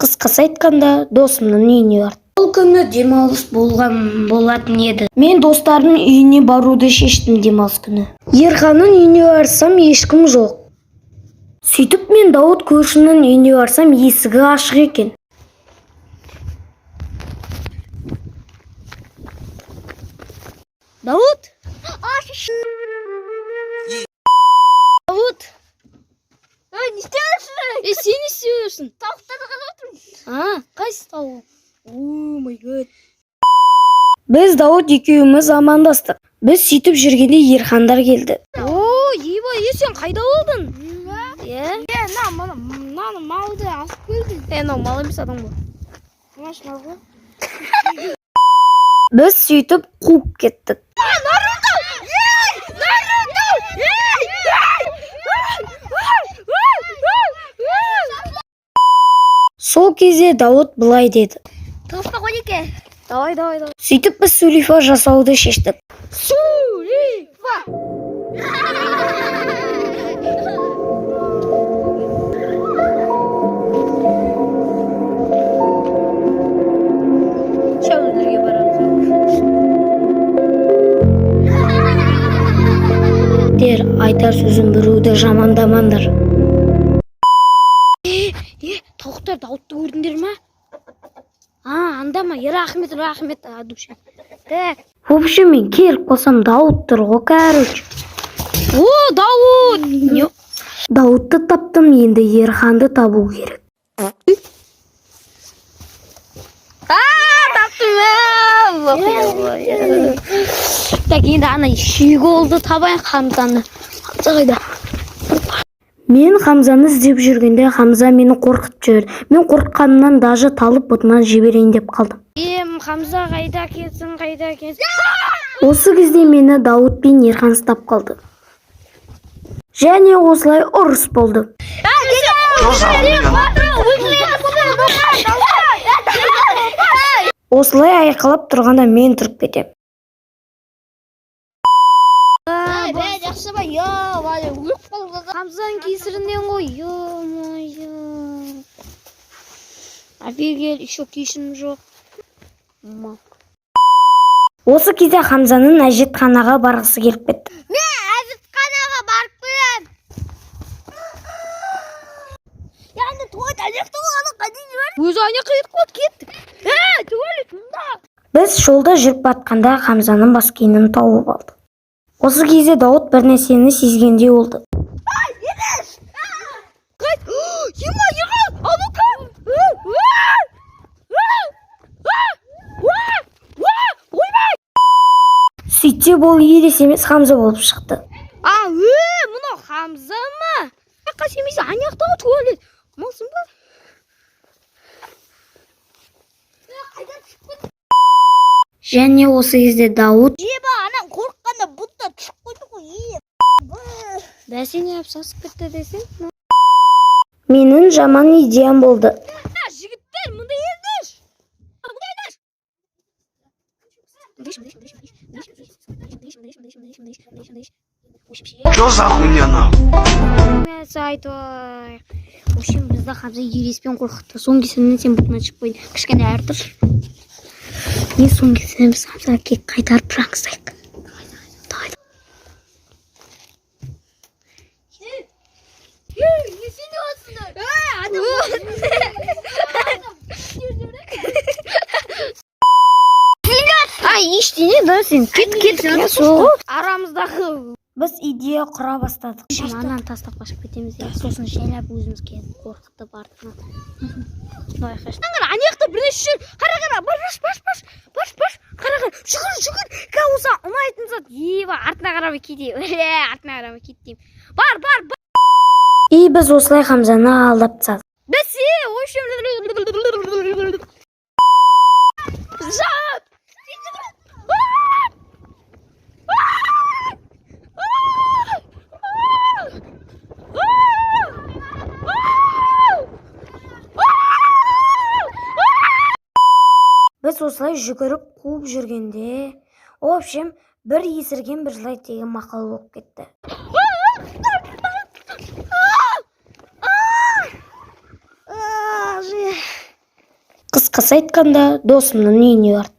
Қысқасы айтқанда, досымның үйіне бардым. Ол күні демалыс болған болатын еді. Мен достарымның үйіне баруды шештім демалыс күні. Ерханның үйіне барсам, ешкім жоқ. Сөйтіп мен Дауыт көршімнің үйіне барсам, есігі ашық екен. Дауыт! Дауыт! Ей, не істеп? Е, сен не істеп жүрсің? Тауықтарды қарап отырмын. А, қайсы тауық? Oh my God. Біз Дауыт екеуміз амандастық. Біз сөйтіп жүргенде Ерхандар келді. О, еба, е, сен қайда болдың? Е? Е, мына мына мынаны малды алып келді. Е, мынау мал емес, адам ғой. Маш мал ғой. Біз сөйтіп қуып кеттік. Сол кезде Дауыт былай деді. Тауықта қой екен. Давай, давай, давай. Сөйтіп біз сулифа жасауды шештік. Сулифа. Шәуілдірге барамыз. Дер, айтар сөзім, біреуді жамандамаңдар. Е, е, тауықтар Дауытты көрдіңдер ма? А, анда ма? Е, рахмет, рахмет, а, душа. Так. В общем, мен келіп қалсам, Дауыт тұр ғой, короче. О, Дауыт! Не? Дауытты таптым, енді Ерханды табу керек. Таптым. Так, енді ана щеголды табайын, Хамзаны. Хамза қайда? Мен Хамзаны іздеп жүргенде Хамза мені қорқытып жіберді. Мен қорыққанымнан даже талып бұтынан жіберейін деп қалдым. Ем, Хамза қайда кетсін, қайда кетсін? Осы кезде мені Дауыт пен Ерхан ұстап қалды. Және осылай ұрыс болды. Осылай айқалап тұрғанда мен тұрып кетемін. Бә, жақсы ба? Йо, валя, өліп қалды. Хамзаның кесірінен ғой, ё-моё. Офигел, еще кешірім жоқ. Осы кезде Хамзаның әжетханаға барғысы келіп кетті. Мен әжетханаға барып келемін. Яғни туалет ана болғаны қайда жіберді? Өзі ана қайда қойды кеттік. Е, туалет мұнда. Біз жолда жүріп батқанда Хамзаның бас киімін тауып алдық. Осы кезде Дауыт бір нәрсені сезгендей болды. Ема, Ерхан, а ну-ка! Сөйтсе бұл елес емес, Хамза болып шықты. А, е, мынау Хамза ма? Жаққа семейсің, ана жақтағы туалет. Малсың ба? Және осы кезде Дауыт Еба, анам қорыққанда бұтта түсіп қойды ғой. Е, бәсе не сасып кетті десең. Менің жаман идеям болды. Жігіттер, мұнда елдіш. Чё за хуйня нахуй? Айтайық. В общем, бізді Хамза елеспен қорқытты. Соның кесірінен сен бұтына шығып қойдың. Кішкене әрі тұр. Не, соның кесірінен біз Хамзаға кек қайтарып пранк жасайық. Давай. Не сен отырсыңдар? Е, А, ештеңе да, сен кет, кет, сол. Арамыздағы біз идея құра бастадық. Ананы тастап қашып кетеміз де, сосын жайлап өзіміз келіп қорқытып артынан. Давай, қаш. Ана жақта бірнеше жүр. Қара, қара, бар, баш, баш, баш, баш, баш, қара, қара, жүгір, жүгір. Қазір осы ұнайтын зат. Еба, артына қарамай кетейін. Е, артына қарамай кет деймін. Бар, бар, бар. И біз осылай Хамзаны алдап тастадық. Бәсе, в общем, жап. Біз осылай жүгіріп қуып жүргенде, в общем, бір есірген бір жылайды деген мақал болып кетті. Қысқасы айтқанда, досымның үйіне бардым.